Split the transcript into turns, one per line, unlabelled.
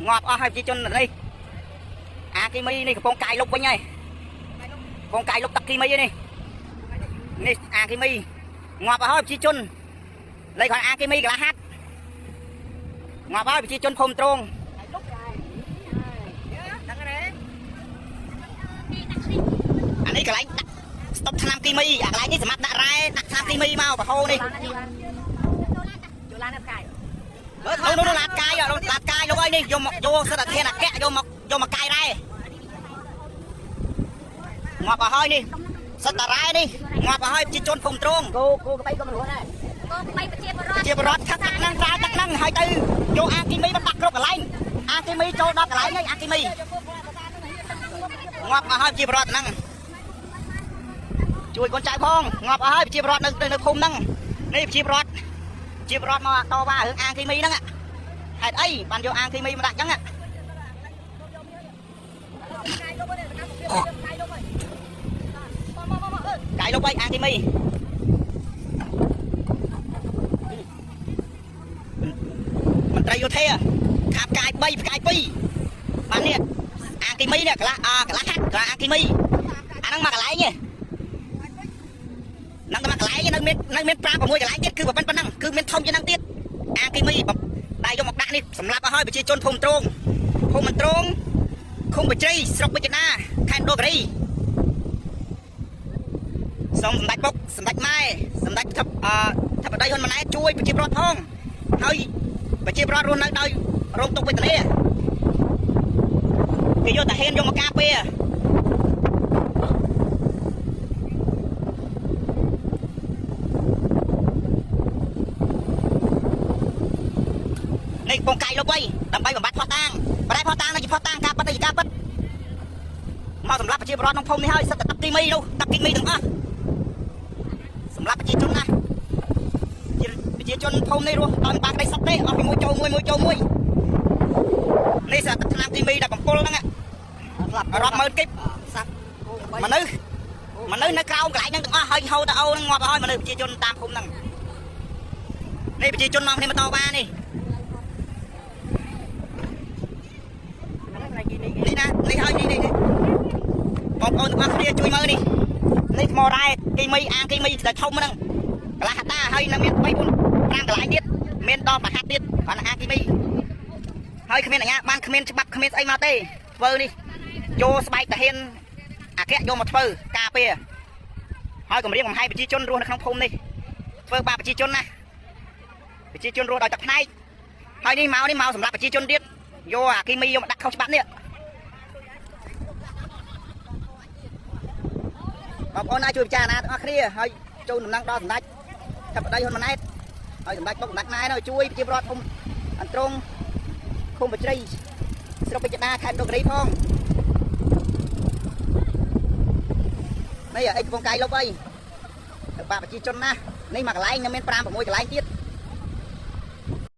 ងាប់អស់ហើយប្រជាជននេះអាគីមីនេះកំពុងកាយលុបវិញហើយកំពុងកាយលុបទឹកគីមីនេះនេះអាគីមីងាប់អស់ហើយប្រជាជនលេខគាត់អាគីមីកន្លះហាត់ងាប់ហើយប្រជាជនភូមិត្រងអានេះកន្លែងដាក់ស្តុកថ្នាំគីមីអាកន្លែងនេះសម្រាប់ដាក់រ៉ែដាក់ថ្នាំគីមីមកប្រហូរនេះ
ចូលឡានផ្កាយ
នោះនោះឡាតកាយឡាតកាយលោកអើយនេះយកមកយកសិតតែធានអគ្គយកមកយកមកកាយរ៉ែងាប់អស់ហើយនេះសិតតែរ៉ែនេះងាប់អស់ហើយប្រជាជនភូមិត្រង
គោគោក្បីក៏មិនរត់ដែរ
គោបីប្រជាពលរដ្ឋ
ជាបរដ្ឋថឹកទឹកហ្នឹងប្រើទឹកហ្នឹងហើយទៅយកអាគីមីមកដាក់គ្រប់កន្លែងអាគីមីចូលដល់កន្លែងហើយអាគីមីងាប់អស់ហើយជាបរដ្ឋហ្នឹងជួយកូនចៅផងងាប់អស់ហើយជាបរដ្ឋនៅនៅភូមិហ្នឹងនេះជាបរដ្ឋជាបរដ្ឋមកតវ៉ារឿងអាគីមីហ្នឹងហេតុអីបានយកអាគីមីមកដាក់ចឹងកាយលុបអីអាគីមីមន្ត្រីយោធាខាបកាយ3ផ្កាយ2បាននេះអាគីមីនេះកន្លះអាកន្លះហាត់កន្លះអាគីមីអាហ្នឹងមកកន្លែងទេហ្នឹងតែមកកន្លែងនៅមាននៅមាន5 6កន្លែងទៀតគឺប៉ុណ្ណឹងគឺមានធំជាងហ្នឹងទៀតអាគីមីដែលយកមកដាក់នេះសម្រាប់ឲ្យប្រជាជនភូមិត្រងភូមិត្រងឃុំបច្រីស្រុកវិជ្ជនាខេត្តមណ្ឌលគិរីសូមសម្ដេចពុកសម្ដេចម៉ែសម្ដេចធិបអធិបតីហ៊ុនម៉ាណែតជួយប្រជាពលរដ្ឋផងហើយប្រជាពលរដ្ឋរស់នៅដោយរងទុក្ខវេទនាគេយកតាហ៊ានយកមកការពារនេះកំពុងកាយលុបអីដើម្បីបំបត្តិផុសតាងបដិផុសតាងនេះជាផុសតាងការប៉ັດនេះជាការប៉ັດមកសម្រាប់ប្រជាពលរដ្ឋក្នុងភូមិនេះហើយសិតតែទឹកគីមីនោះទឹកគីមីទាំងអស់សម្រាប់ប្រជាជនណាប្រជាជនភូមិនេះរស់ដោយមិនបានក្តីសុខទេអស់ពីមួយចូលមួយមួយចូលមួយនេះសិតទឹកថ្នាំគីមីដែលបំពុលហ្នឹងរាប់ម៉ឺនគីប
សាប់គោក្បី
មនុស្សមនុស្សនៅក្រោមកន្លែងហ្នឹងទាំងអស់ហើយហូរទៅអូហ្នឹងងាប់ហើយមនុស្សប្រជាជនតាមភូមិហ្នឹងនេះប្រជាជននាំគ្នាមកតវ៉ានេះនេះណានេះហើយនេះនេះបងប្អូនទាំងអស់គ្នាជួយមើលនេះនេះថ្មរ៉ែគីមីអាងគីមីដែលធំហ្នឹងកន្លះហតាហើយនៅមាន3 4 5កន្លែងទៀតមានដល់ប្រហាត់ទៀតគ្រាន់តែអាងគីមីហើយគ្មានអាជ្ញាបានគ្មានច្បាប់គ្មានស្អីមកទេធ្វើនេះយកស្បែកតាហ៊ានអគ្គយកមកធ្វើការពារហើយគម្រាមកំហែងប្រជាជនរស់នៅក្នុងភូមិនេះធ្វើបាបប្រជាជនណាប្រជាជនរស់ដោយទឹកផ្នែកហើយនេះមកនេះមកសម្រាប់ប្រជាជនទៀតយកអាគីមីយកមកដាក់ខុសច្បាប់នេះបងប្អូនណាជួយពិចារណាទាំងអស់គ្នាហើយចូលដំណឹងដល់សម្ដេចធិបតីហ៊ុនម៉ាណែតហើយសម្ដេចបុកសម្ដេចម៉ែនោះជួយប្រជាពលរដ្ឋភូមិអន្ទ្រងឃុំបច្រីស្រុកពេជ្រដាខេត្តមណ្ឌលគិរីផងនេះអីកំពុងកាយលុបអីទៅបាក់ប្រជាជនណានេះមកកន្លែងនៅមាន5 6កន្លែងទៀត